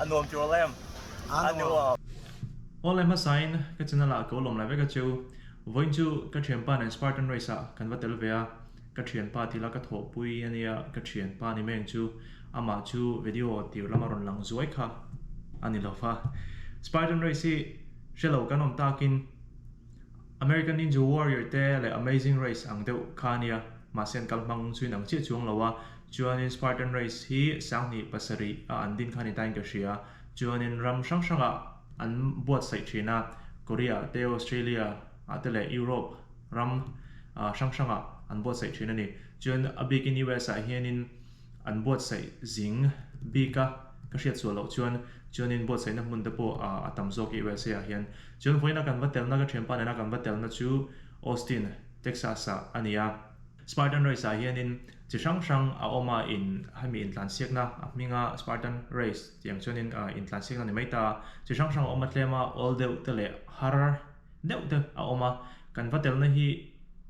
A nuam tur lem. A nuam. Awle hmasain ka channel ah ka lawm lai vek a cheu. Vawiin chu ka thianpa nen Spartan race ah kan va tel ve a, ka thianpa thila ka thawhpui ania ka thianpa ni mai ang chu amah chu video tir lama rawn lang zuai kha a ni lo va. Spartan race hi hre lo kan awm takin American Ninja Warrior te leh Amazing Race ang deuh kha ania mahse an kal hmang chu inang chiah chuang lo a. Chuanin Spartan Race hi sanghnih pasarih a an din kha ni tain ka hria. Chuanin ram hrang hrangah an buatsaih thin a, Korea te, Australia ah te leh Europe ram hrang hrangah an buatsaih thin a ni. Chuan a bikin US ah hianin an buatsaih zing bik a, ka hriat sual loh chuan chuanin buatsaihna hmun te pawh a tam zawk USA ah hian. Chuan vawiina kan va telna ka thianpa nena kan va telna chu Austin, Texas ah a ni a. Spartan Race ah hianin chi hrang hrang a awm a, in hemi intlansiakna a hminga Spartan Race tih ang chuanin intlansiakna a ni mai ta a, chi hrang hrang a awm a tlem a, awl deuh te leh har deuh te a awm a, kan va telna hi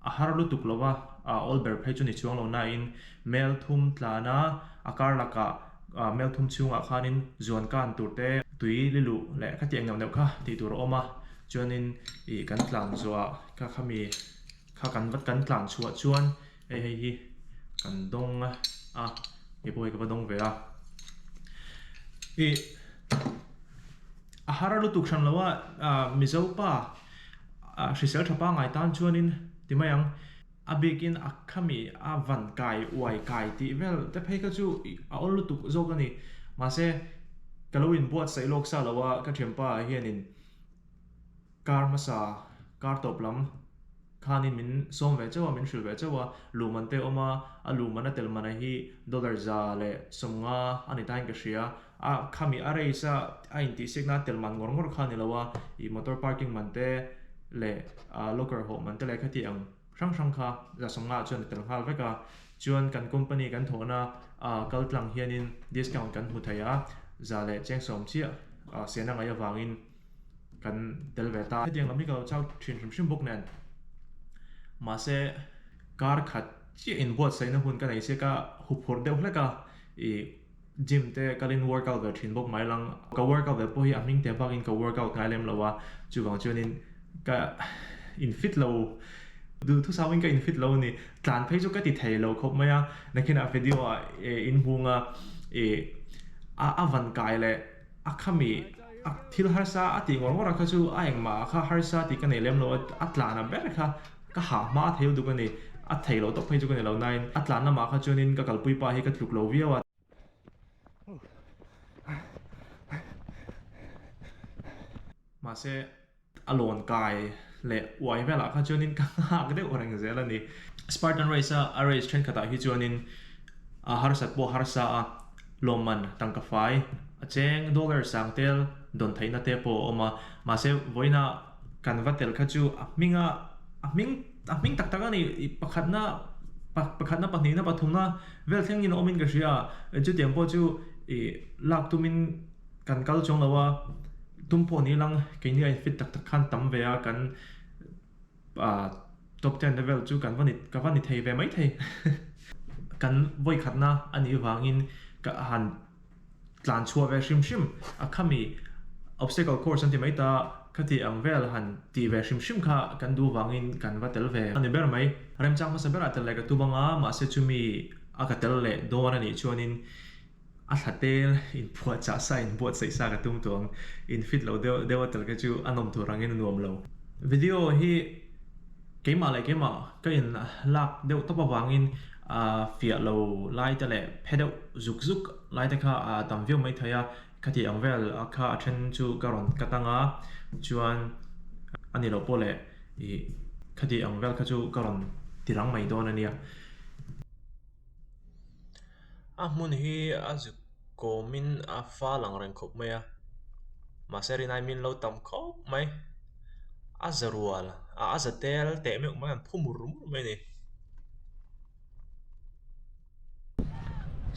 a har lutuk lo va, a awl ber phei chu ni chuang lo nain mel thum tlana a kar lakah mel thum chhungah khanin zuan kan tur te tui liluh leh khatiang neuh neuh kha tih tur a awm a, chuanin ih kan tlan zawhah kha khami. Kha kan va kan tlan chhuah chuan hei hei hi kan dawng a a hei pawh hi ka va dawng ve a ih a har lutuk hran lo a ah mizo pa ah hrisel tha pangngai tan chuanin ti mai ang a bikin a khami a van kai uai kai tih vel te phei kha chu ih a awl lutuk zawk a ni mahse ka lo inbuatsaih lawk sa lo a ka thianpa hianin. Kar hmasa, kar tawp lam khanin min sawm ve chauh a, min hrilh ve chauh a, luhman te a awm a, a luhman a tel mana hi dollar 150 a ni tain ka hria, a khami a race a a intihsiakna a tel man ngawr ngawr kha a ni lo a, ih motor parking man te leh locker hawh man te leh khati ang hrang hrang kha 150 ah chuan a tel nghal vek a, chuan kan company kan thawhna kal tlang hianin discount kan hmu thei a, 110 chiah sena ngaih avangin. kan tel ve ta. Hetiang lam hi ka lo chau thin hrim hrim bawk nen. Mahse kar khat chiah inbuatsaihna hun ka nei se ka huphurh deuh hlek a, ih gym te kalin workout ve thin bawk mai lang. Ka workout ve pawh hi a hming te bakin ka workout ngai lem lo a, chuvang chuanin ka in fit lo duhthusauhin ka in fit lo a ni. Tlan phei chu ka ti thei lo khawp mai a, nakinah video ah inhmung a, ih a van kai leh. A khami a thil harsa a tih ngawr ngawr a kha chu a engmah kha harsa tih ka nei lem lo a, a tlan a ber kha ka hah hma a thei lutuk a ni, a thei lo tawp phei chu ka ni lo nain a tlan lamah kha chuanin ka kalpui pa hi ka tluk lo viau a. Mahse. A lawn kai leh uai velah kha chuanin ka nghak deuh reng zel a ni. Spartan race a a race thenkhatah hi chuanin a harsat pawh harsa a, lawmman tangka fai a cheng dollar sang tel dawn theihna te pawh a awm a. Mahse vawiina kan va tel kha chu a hminga a hming a hming tak tak a ni pakhatna pakhatna pahnihna pathumna vel thlengin a awmin ka hria a, chutiang pawh chu ih lak tumin kan kal chuang lo a. Tum pawh ni lang keini a in fit tak tak khan tam ve a kan ah top ten level chu kan va ni ka va ni thei ve mai thei kan vawi khatna a nih vangin ka han tlan chhuah ve hrim hrim a khami obstacle course an ti mai ta khati ang vel han tih ve hrim hrim kha kan duh vangin kan va tel ve a ni ber mai. Remchang hmasa berah tel leh ka tum anga mahse chumi a ka tel leh dawn a nih chuanin. A thla tel inphuah chah sa inbuatsaih sa ka tum tawh ang. In fit lo deuh deuh a tel kha chu a nawm tur angin a nuam lo. Video hi keimah leh keimah ka in lak deuh tawp avangin a fiah lo lai te leh phe deuh zuk zuk lai te kha a tam viau mai thei a. Khati ang vel kha a then chu ka rawn cut ang a, chuan a ni loh pawh leh ih khati ang vel kha chu ka rawn ti rang mai dawn a nia. A hmun hi a zuk kawmin a fal ang reng khawp mai a mahse rinai min lo tam khawp mai a za rual a za tel teh meuh mai an phu mur mur mai a ni.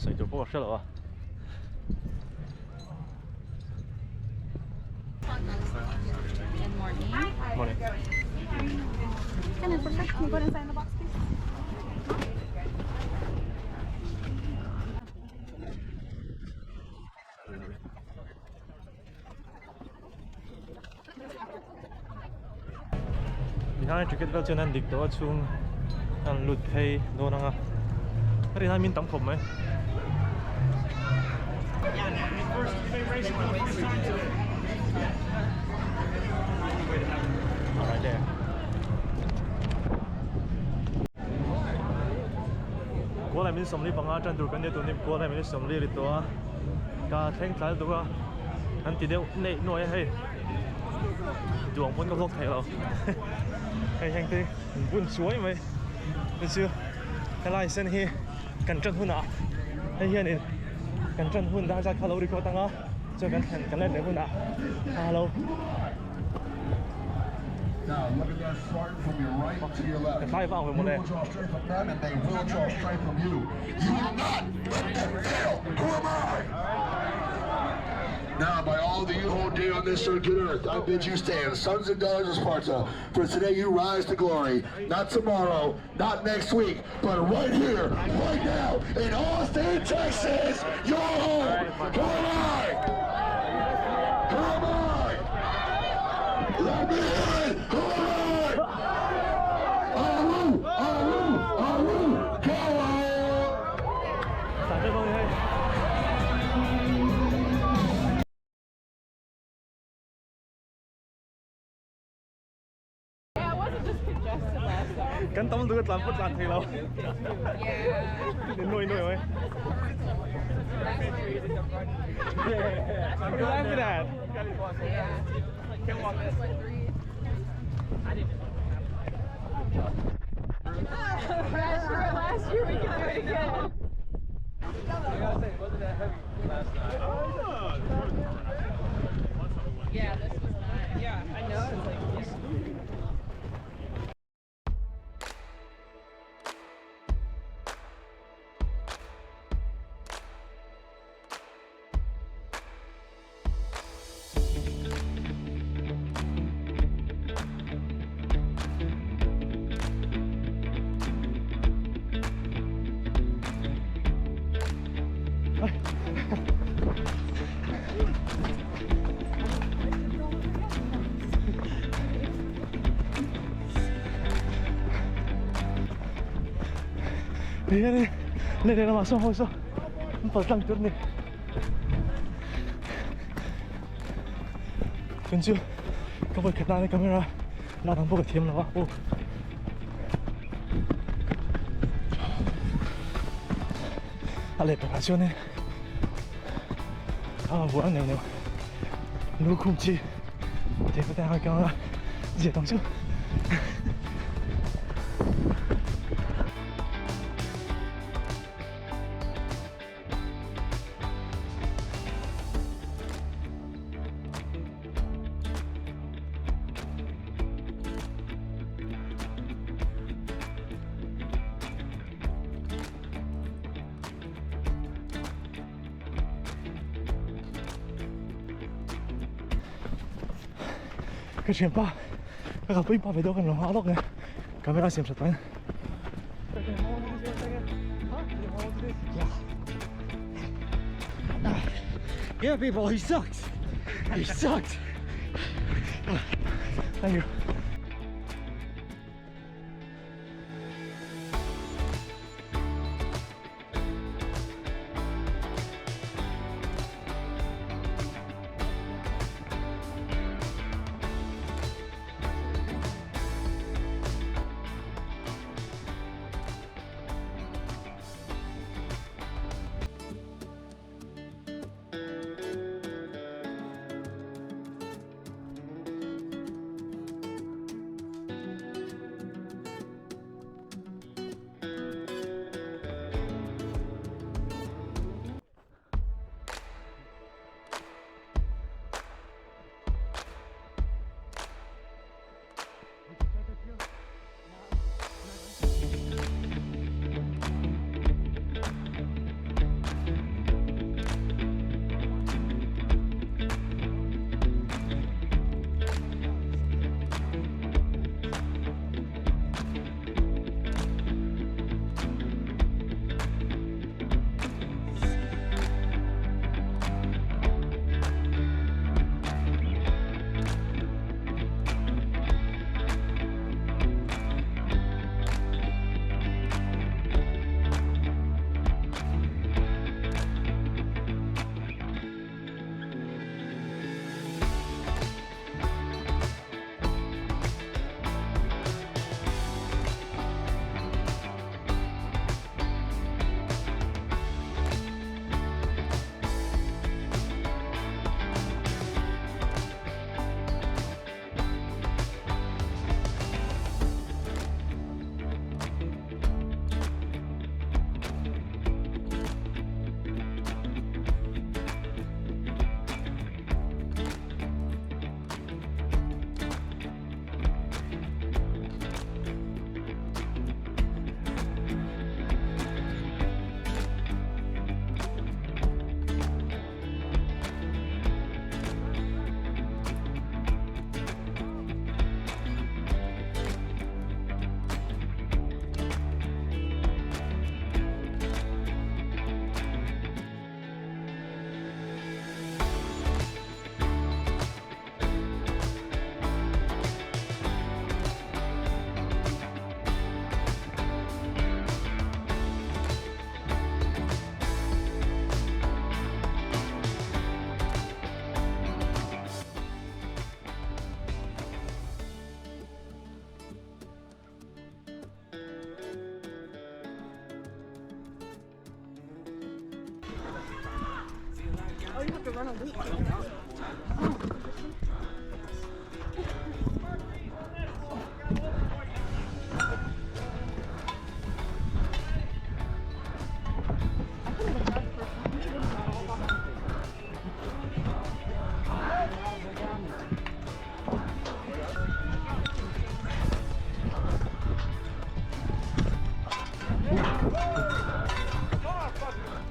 Sawi tur pawh ka hre lo a. Morning. Tikhan ticket vel chuan an dik tawh a chhung an lut phei dawn ang a a rin a min tam khawp mai. Kuala min 45 tan tur kan nia tun hi kuala min 40 ri tawh a ka thleng tlai lutuk a an ti deuh neih nuai a hei duang pawn ka vlog theih lo hei heng te an bun chuai mai chu chu helai sen hi kan tan hunah hei hianin kan tan hun dar zat kha lo record ang a chuan kan thlen kan let leh hunah kha lo ka tlai vang ve mawle. Now, by all that you hold dear on this good earth, I bid you stand, sons and daughters of Sparta, for today you rise to glory. Not tomorrow, not next week, but right here, right now, in Austin, Texas, your home. Who am I? Who am I? Let me hear it. Who am I? Aru, Aru, Aru, go! Kan tam lutuk a tlan pawh tlan thei lo. Nuai nuai mai. Glad for that. Last year we can do it again. Yeah, this was not. Yeah, I know. It's like, Tihianin leh lehlamah sawn ho saw an pal tlang tur a ni. Tun chu ka vawi khat nana camera lak ang pawh ka thiam lo a aw. A leh pakhat chuanin a vuah neuh neuh lukhum chi thei pawh te a kang a zia tang chu. Ka thianpa ka kalpui pa ve deuh kan lo nghah lawk e camera siam that pahin. Yeah, people, he sucks. He sucks. Thank you.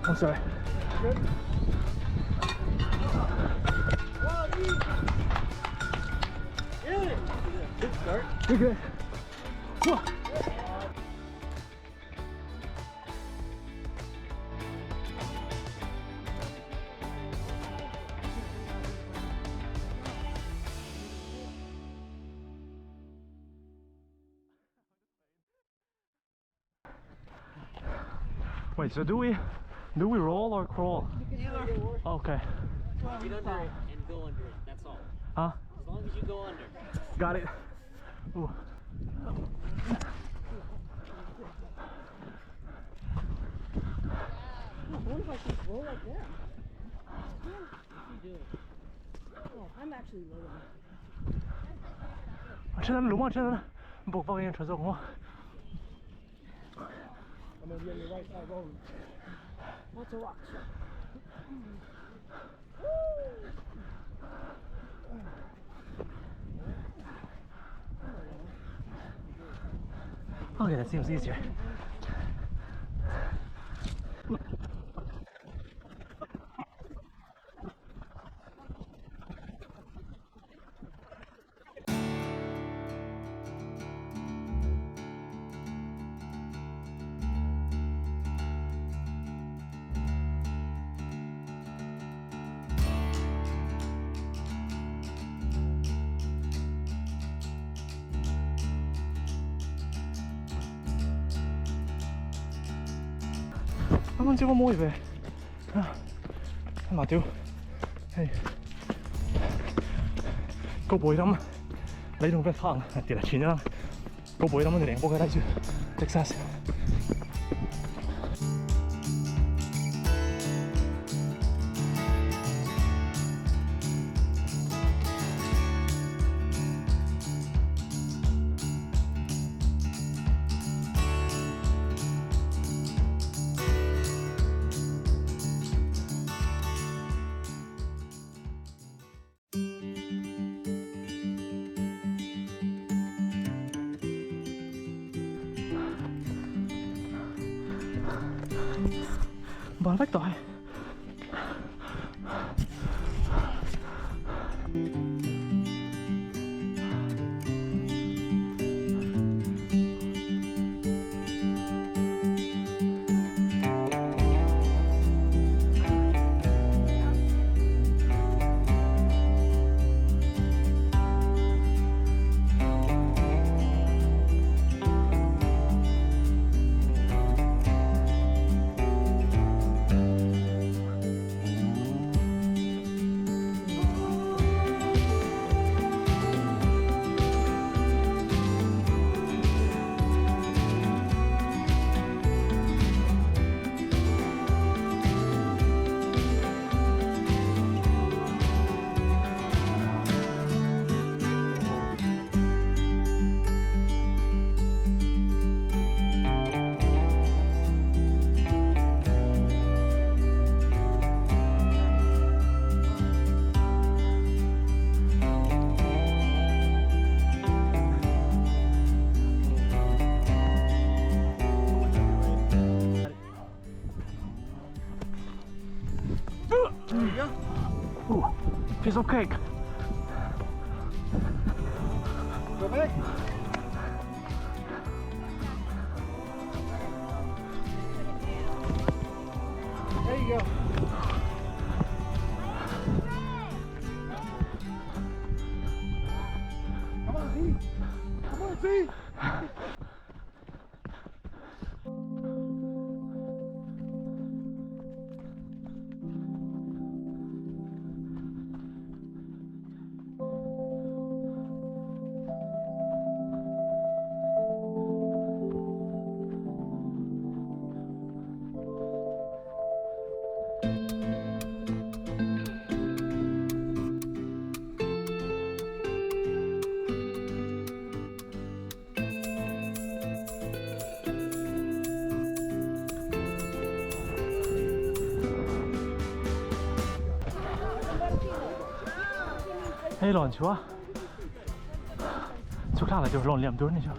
I'm sorry. Good start. You're good. Whoa. Wait, so do we do we roll or crawl? Either. Okay. Get under it and go under it. That's all. Huh? As long as you go under. Got it. Ooh. I wonder if I can roll like them. Oh, I'm actually low on. 现在路嘛，现在不方便车走过。 I'm gonna be on the right side rolling. Lots of rocks. Okay, that seems easier.啱啱招個摸嘅，啊，麻屌，係個背咁，你仲俾行跌嚟穿咗啦，個背咁你零波佢睇住，Texas。Bal vek tawh hei. Ooh, piece of cake. Go back. There you go. Come on, Z. Come on, Z. Hei lawn chu a chhuk thlak leh tur lawn liam tur a ni chu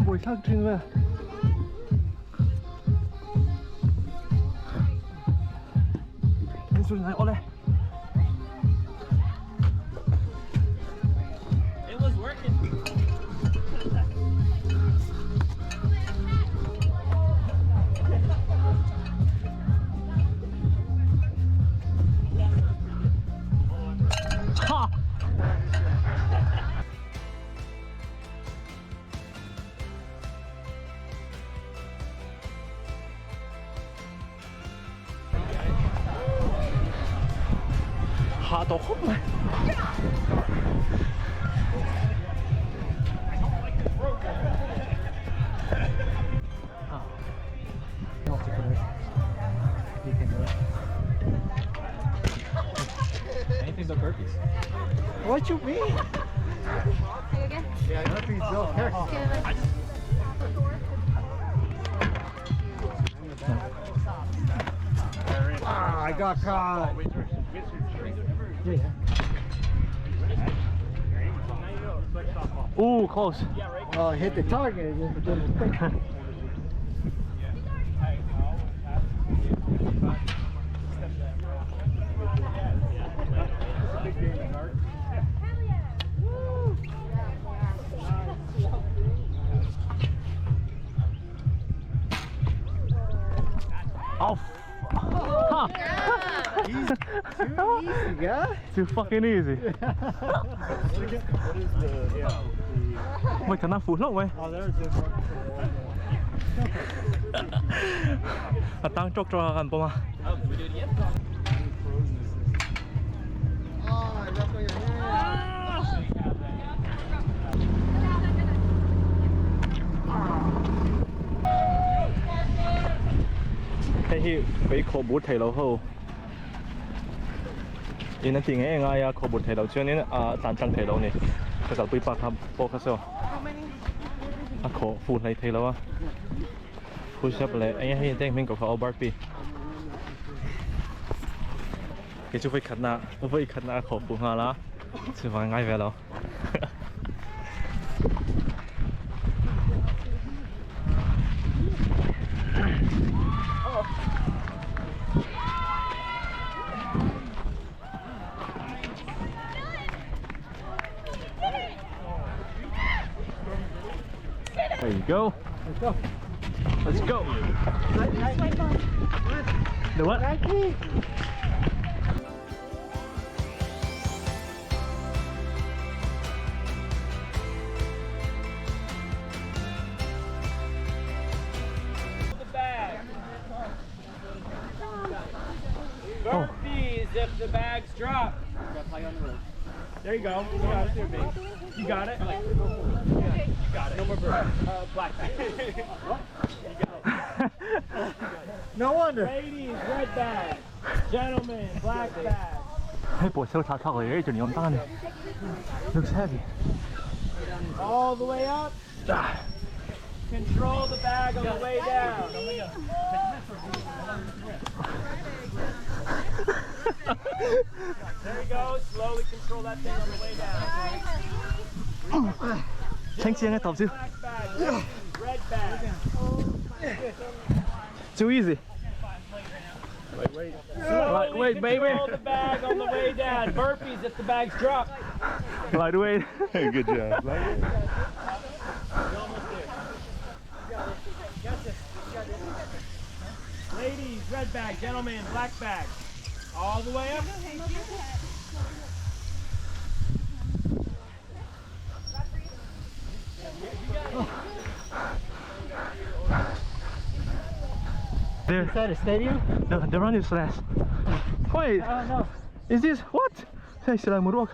Buaithlak thin ve. Awle. It was working. Ha! Ha tawh khawp mai. Anything but burpees. What you mean? Burpees don't hurt. Ah, I got caught. Yeah. Ooh, close. Well, hit the target. It just didn't stick. Oh, ha! Too easy, guy. Too fucking easy. Wait, can I fool way? Oh, there's a A tang chok chok kan poma. Oh, can we do it again? Oh, I left on your hand. Hei hi vei khaw bur thei lo ho. In a ti nge ngai a khaw bur thei lo chuanin a tlan tlang thei lo ni. Ka kalpui pa kha pawh kha saw. A khaw fu hlei thei lo a. Push up leh eng hei teng hming ko kha o burpee. Ke chu voi khat na a khaw fu nga la. Chu wang ngai ve lo. There you go. Let's go. Let's go. The what? Nike. The bag. Burpees if the bags drop. There you go. You got it there, babe. You got it. You got it. No more burpees. Black bag. What? You got it. No wonder. Ladies, red bag. Gentlemen, black bag. Hey boy, so talk talk later. Looks heavy. All the way up. Control the bag on the way down. There you go. Slowly control that thing on the way down. Thanks, Black bag, ladies, red bag. Too easy. Slowly Wait, baby. Control the bag on the way down. Burpees if the bags drop. Lightweight. Good job. You're almost there. Ladies, red bag. Gentlemen, black bag. All the way up. There. Is that a stadium? The run is less. Wait. I don't know. Is this what? Hey, silai muruk.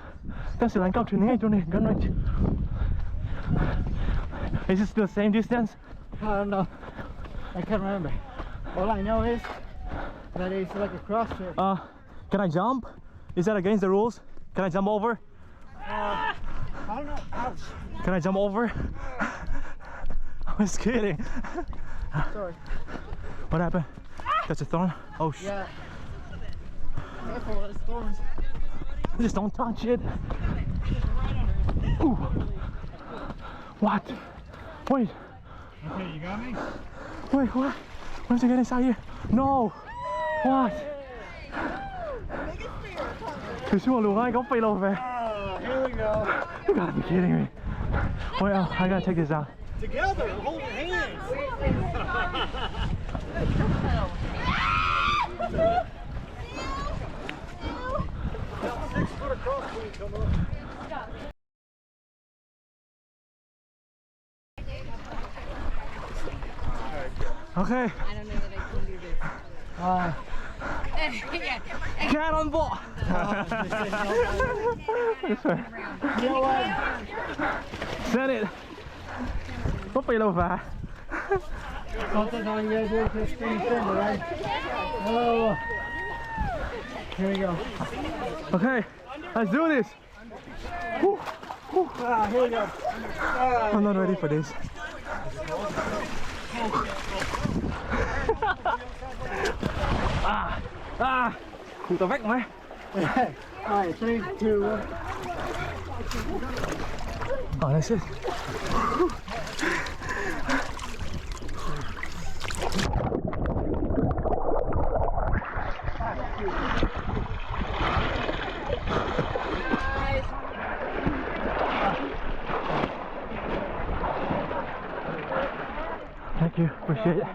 That's silai kau training training gun right. Is it still the same distance? I don't know. I can't remember. All I know is that it's like a CrossFit. Can I jump? Is that against the rules? Can I jump over? I don't know. Ouch. Can I jump over? I was kidding. Sorry. What happened? That's a thorn? Oh shit. Yeah. Careful with the thorns. Just don't touch it. Ooh. What? Wait. Okay, you got me? Wait, what? Once again inside here. No! What? Oh, here we go. You gotta be kidding me. Wait, oh, I gotta take this out. Together, holding hands. 6 foot across when you come up. Okay. I don't know that I can do this. Yeah. Cat on board. You know what? Send it. 我飞了吧。 Something all you gotta do is just stay thin, right? Oh, here we go. Okay, let's do this. Whew. Whew. Ah, here we go. I'm not ready for this. Ah, ah, 苦到væk mig. All right, 3, 2, 1. Oh, that's it. Thank you, appreciate it.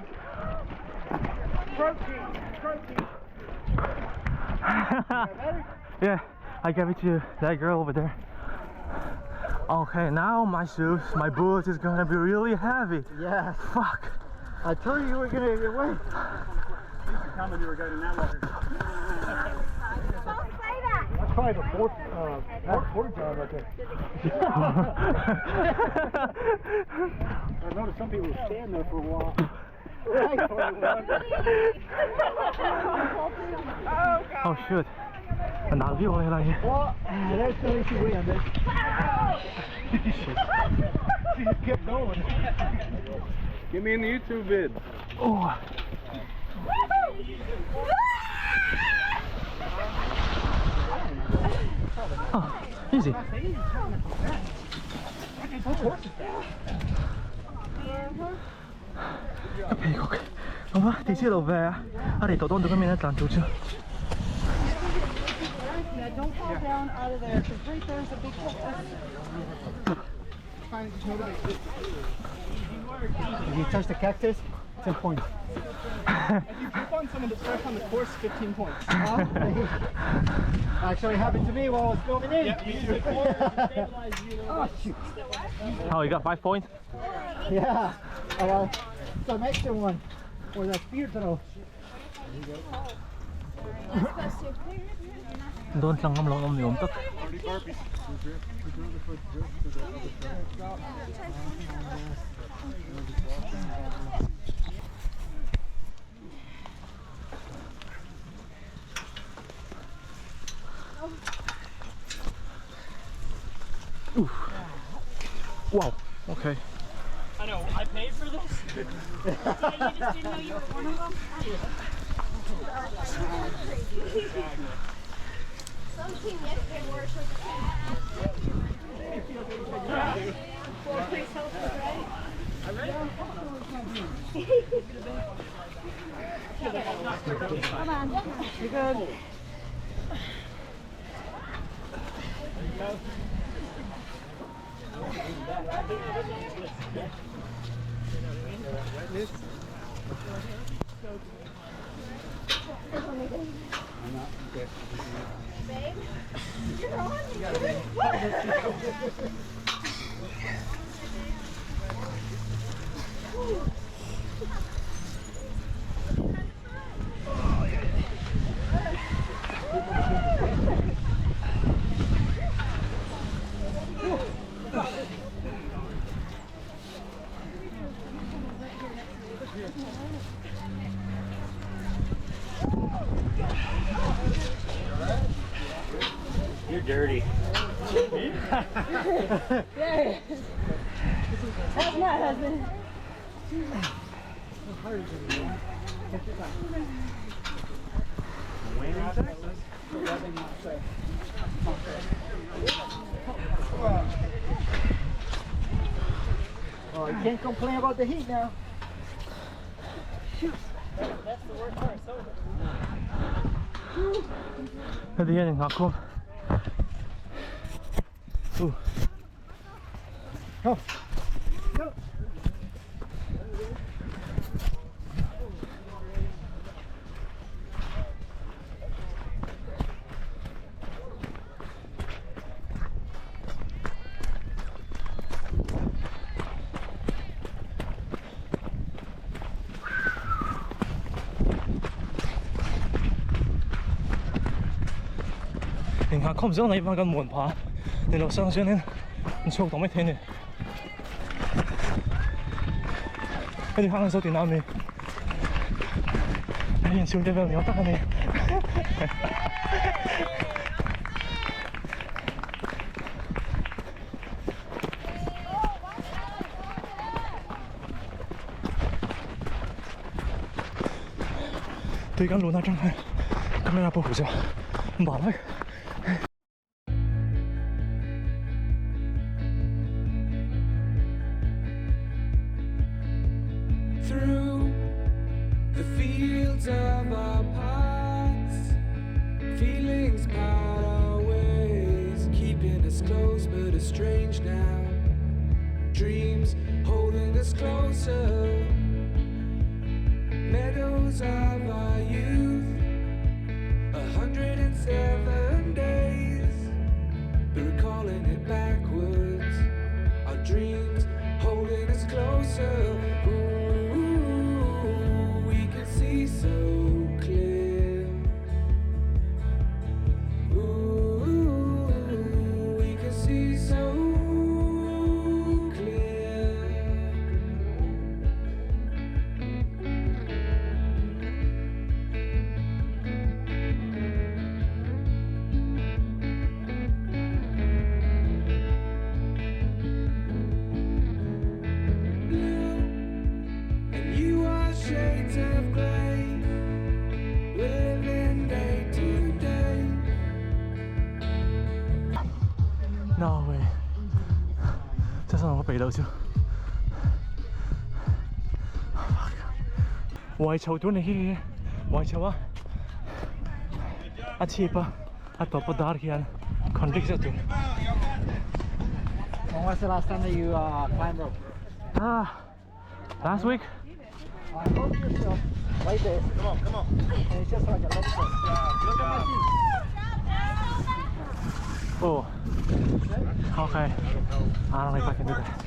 Protein, protein. Yeah, I gave it to that girl over there. Okay, now my shoes, my boots is gonna be really heavy. Yes. Fuck. I told you you were gonna get wet. Coming, you were going in that water. Don't say that. That's probably the fourth, porta john right there. I noticed some people stand there for a while. Right. Oh shoot. Well, there's no issue with this. She just kept going. Get me in the YouTube vid. Oh. Oh, easy. cái屁股，好吧，第次路về啊，我哋到当到嗰边咧赚做啫。 Yeah, don't fall down out of there, because right there's a big cactus. If you touch the cactus, 10 points. If you trip on someone that's fresh on the course, 15 points. Actually happened to me while I was filming in. Yeah, use the core to stabilize you. Oh shoot. Oh, you got 5 points? Yeah. I got some extra one for that spear throw. Don't lang ngam long ngam niom tak. Oof. Wow. Okay. I know, I paid for this. Yeah, you just didn't know you were one of them. Some team yesterday wore shorts. Come on. You're good. Babe, you're on me. You're dirty. That's my husband. Oh, you can't complain about the heat now. Shoot. That's the worst part. It's over. Heti hian in nghah khawm. Uh. Go. Go. Inghah khawm zel mai kan muan pha ni lo sang chuanin an chhuak tawh maithei a ni. Heti hang an zo tihna a ni. Hei inchhung te vel ni awm tak a ni. Tui kan luhna atang khan camera pawh huh chu bal vek. Through the fields of our past, feelings part our ways, keeping us close but estranged now. Dreams holding us closer, meadows of our youth, 107 days, but recalling it backwards. Our dreams holding us closer. Ooh, we can see so clear. Ooh, we can see so clear. Blue, and you are shades of grey. Living day to day. No way！真係我鼻到少。Uai chho tur ni hi uai chho a a chhip a a tawp a dar hian convict zeuh tur. When was the last time that you uh, climbed rope? Ah, last week. Uh, hold yourself like this. Come on, come on. And it's just like a little bit. Look at my feet. Oh. Okay. I don't know if I can do that.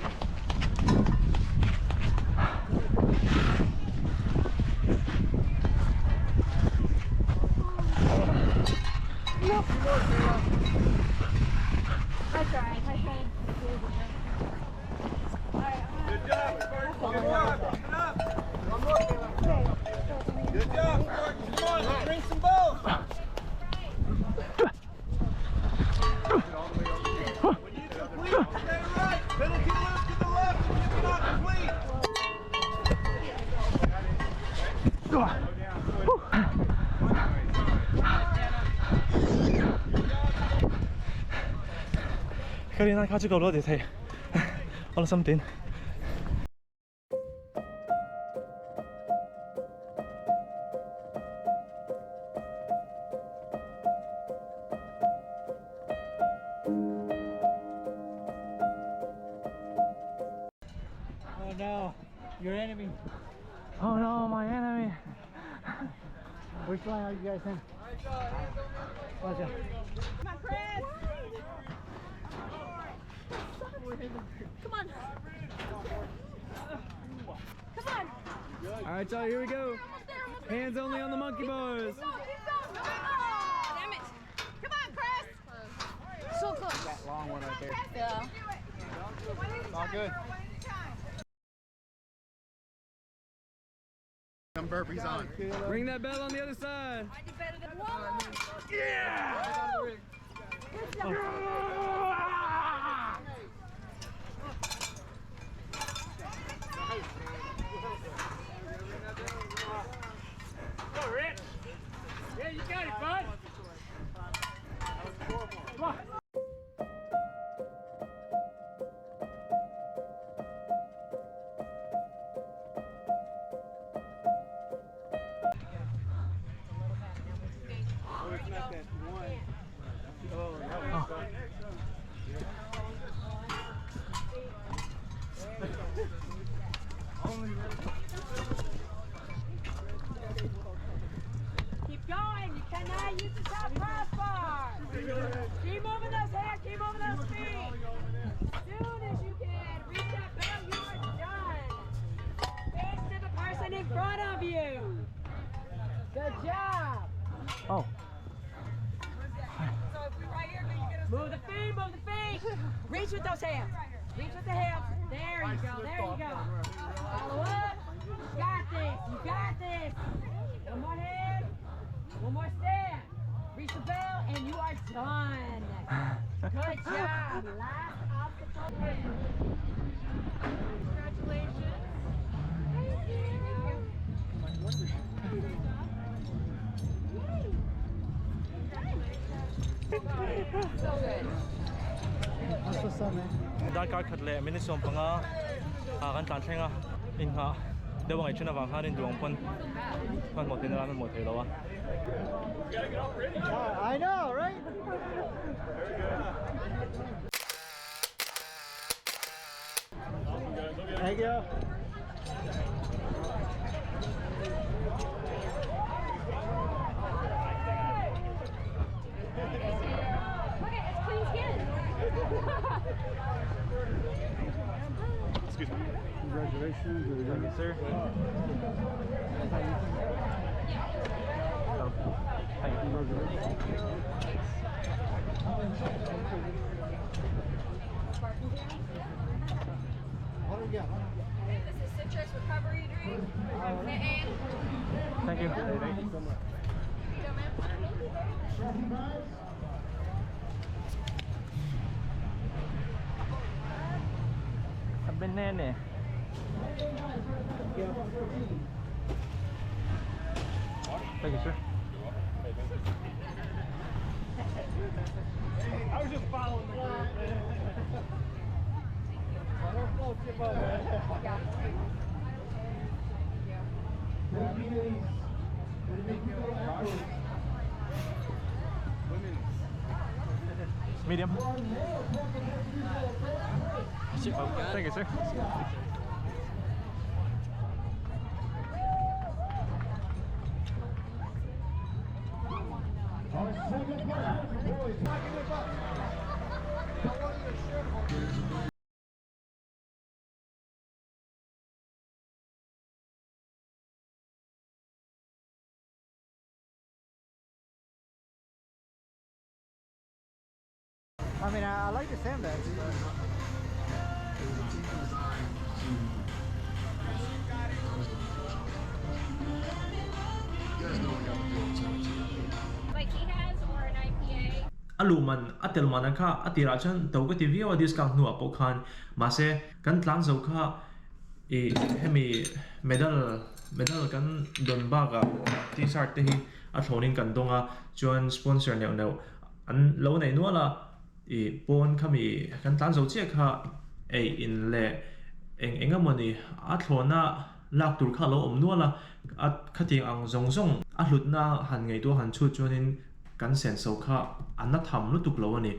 I tried. I tried. Good job, Good job. Keep it up. Good job, Spartans. Come on, let's bring some balls. When you complete, stay right. Penalty loop to the left if you cannot complete. Ka rin ai kha chu ko lo ti thei. Awlsam tin. Oh no, your enemy. Oh no, my enemy. Which line are you guys in? Watch out. Come on, Chris. Come on. Come on. All right, y'all, here we go. Almost there, almost there. Hands only on the monkey bars. Keep going, keep going. Oh, damn it. Come on, Chris. So close. That long one right there. Yeah. One at a All time, good. girl, one at a time. Some burpees on. Ring that bell on the other side. I did better than one more. Yeah! Woo! Good job. Go, Rich. Yeah, you got it, bud. Come on. front of you. Good job. Oh. Move the feet, move the feet. Reach with those hands. Reach with the hands. There you go, there you go. Follow up. You got this, you got this. One more hand, one more stand. Reach the bell and you are done. Good job. Last obstacle. Congratulations. Thank you. So good. That's what's up, man. Darkar khat leh minute 15 a kan tlan thleng a in nghah deuh angai thin avang khan in duang pawn hmanhmawh tina lan hmanhmawh thei lo a. I know, right? Thank you. Look at it's clean skin. Excuse me. Congratulations. Thank you, sir. Oh, thank you. What do we got? This is citrus recovery drink. And Thank you. Here you go, ma'am. A banana. Thank you, sir. I was just following the group, man. Whatever floats your boat, man. Medium. Thank you, sir. I mean, I like the sandbags. But... Like he has or an IPA. A luman a tel man kha a tirah chuan to ka ti viau a discount hnuah pawh khan mahse kan tlan zo kha ih hemi medal medal kan dawn bakah t-shirt te hi a thlawnin kan dawng a chuan sponsor neuh neuh an lo nei nual a ih pawn khami kan tlan zo chiah kha ei in leh eng eng emawni a thlawna lak tur kha a lo awm nual a a khatiang ang zawng zawng a hlutna han ngaihtuah han chhut chuanin kan senso kha a na tham lutuk lo a ni.